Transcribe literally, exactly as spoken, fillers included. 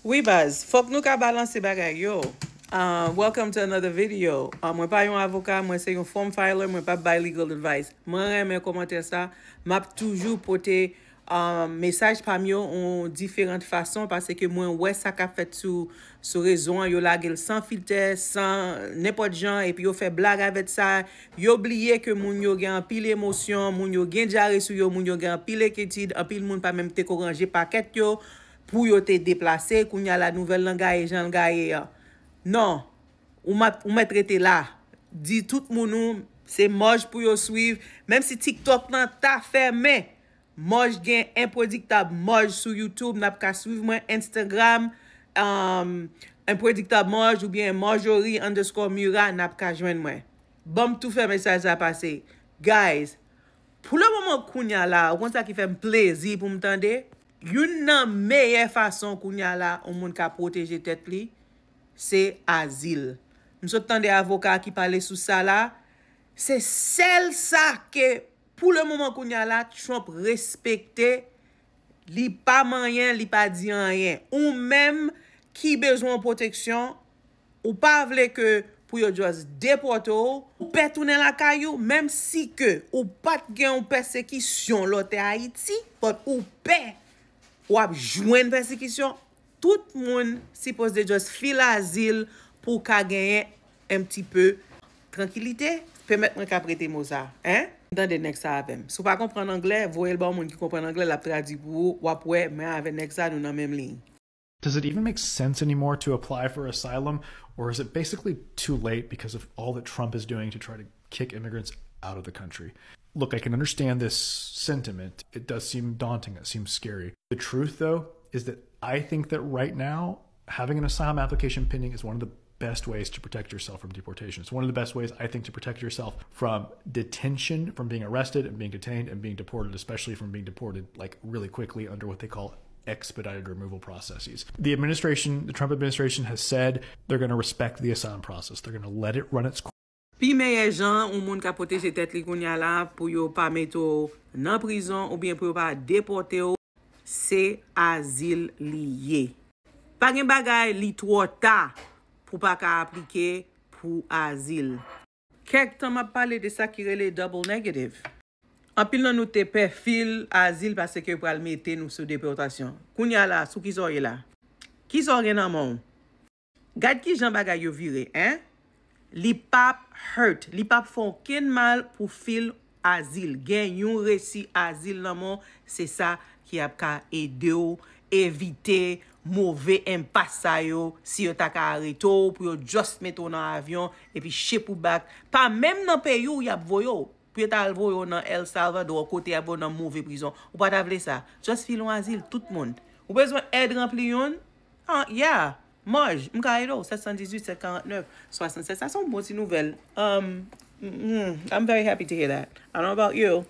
Wi baz, fòk nou ka balanse bagay yo. Uh, welcome to another video. Uh, mwen pa yon avoka, mwen se yon form filer, mwen pa bay legal advice. Mwen renmen kòmantè sa, m ap toujou pote um, mesaj pa m yo yon diferan fason, paske mwen wè sa k ap fèt sou, sou rezo an, yo lage l san filtè, san nenpòt jan, epi yo fè blag avèk sa. Yo bliye ke moun yo gen anpil emosyon, moun yo gen dyare sou yo, moun yo gen anpil enketid, anpil moun pa menm te ko ranje pakèt yo pou yo te deplase. Kounye a la nouvèl lan gaye jan l gaye an. Non, ou mèt, ou mèt rete la. Di tout moun ou se Moj pou yo swiv. Menm si TikTok lan ta fèmen, Moj gen Enprediktab Moj sou YouTube, n ap ka swiv mwen, Instagram, um, Enprediktab Moj oubyen Marjorie underscore Mura, n ap ka jwenn mwen. Ban m tou fè mesaj sa pase. Guys, pou le moman kounye a la, ou konn sa ki fè m plezi pou m tande? Youn nan meyè fason kounye a la, yon moun ka pwoteje tèt li, se azil. M sot tande avoka ki pale sou sa la. Se sèl sa ke, pou le moman kounye a la, Trump respekte. Li pa manyen, li pa di anyen. Ou menm ki bezwen yon pwoteksyon, ou pa vle ke pou yo just depòte w, ou pè tounen lakay ou, menm si ke ou pa t gen yon pèsekisyon lè w te Ayiti, but ou pè w ap jwenn pèsekisyon, tout moun sipoze just fil azil pou w ka genyen un petit peu trankilite. Pèmèt mwen ka prete mo sa, en? Tande nèg sa avè m. Si w pa konprann anglè, voye l ba yon moun ki konprann anglè, l ap tradui pou ou, w ap wè, mwen avè nèg sa, nou nan menm liy. Does it even make sense anymore to apply for asylum, or is it basically too late because of all that Trump is doing to try to kick immigrants out of the country? Look, I can understand this sentiment. It does seem daunting. It seems scary. The truth, though, is that I think that right now, having an asylum application pending is one of the best ways to protect yourself from deportation. It's one of the best ways, I think, to protect yourself from detention, from being arrested and being detained and being deported, especially from being deported like really quickly under what they call expedited removal processes. The administration, the Trump administration has said they're going to respect the asylum process. They're going to let it run its course. Pi meyè jan yon moun ka pwoteje tèt li kounye a la pou yo pa mete w nan prizon oubyen pou yo pa depòte w, se azil li ye. Pa gen bagay li twò ta pou pa ka aplike pou azil. Kèk tan m ap pale de sa ki rele double negative. Anpil nan nou te pè fil azil paske yo pral mete nou sou depòtasyon. Kounye a la, sou kisa w ye la? Kisa w gen nan men w? Gad kijan bagay yo vire, en? Li p ap hurt, li p ap fè w okenn mal pou fil azil. Gen yon resi azil nan men w, se sa ki ap ka ede w evite move enpas sa yo, si yo ta ka arete w, pou yo just mete w nan avyon, epi ship ou back. Pa menm nan peyi w y ap voye w. Pou yo ta al voye w nan El Salvador, kote y ap voye w nan move prizon. Ou pa ta vle sa. Just file yon azil, tout moun. Ou bezwen èd ranpli youn? Ah, yeah. Moj, m ka ede w. Sèt san dizuit, sèt karant nèf, swasannsèt. Sa se yon bon ti nouvèl. Um, mm, I'm very happy to hear that. I don't know about you.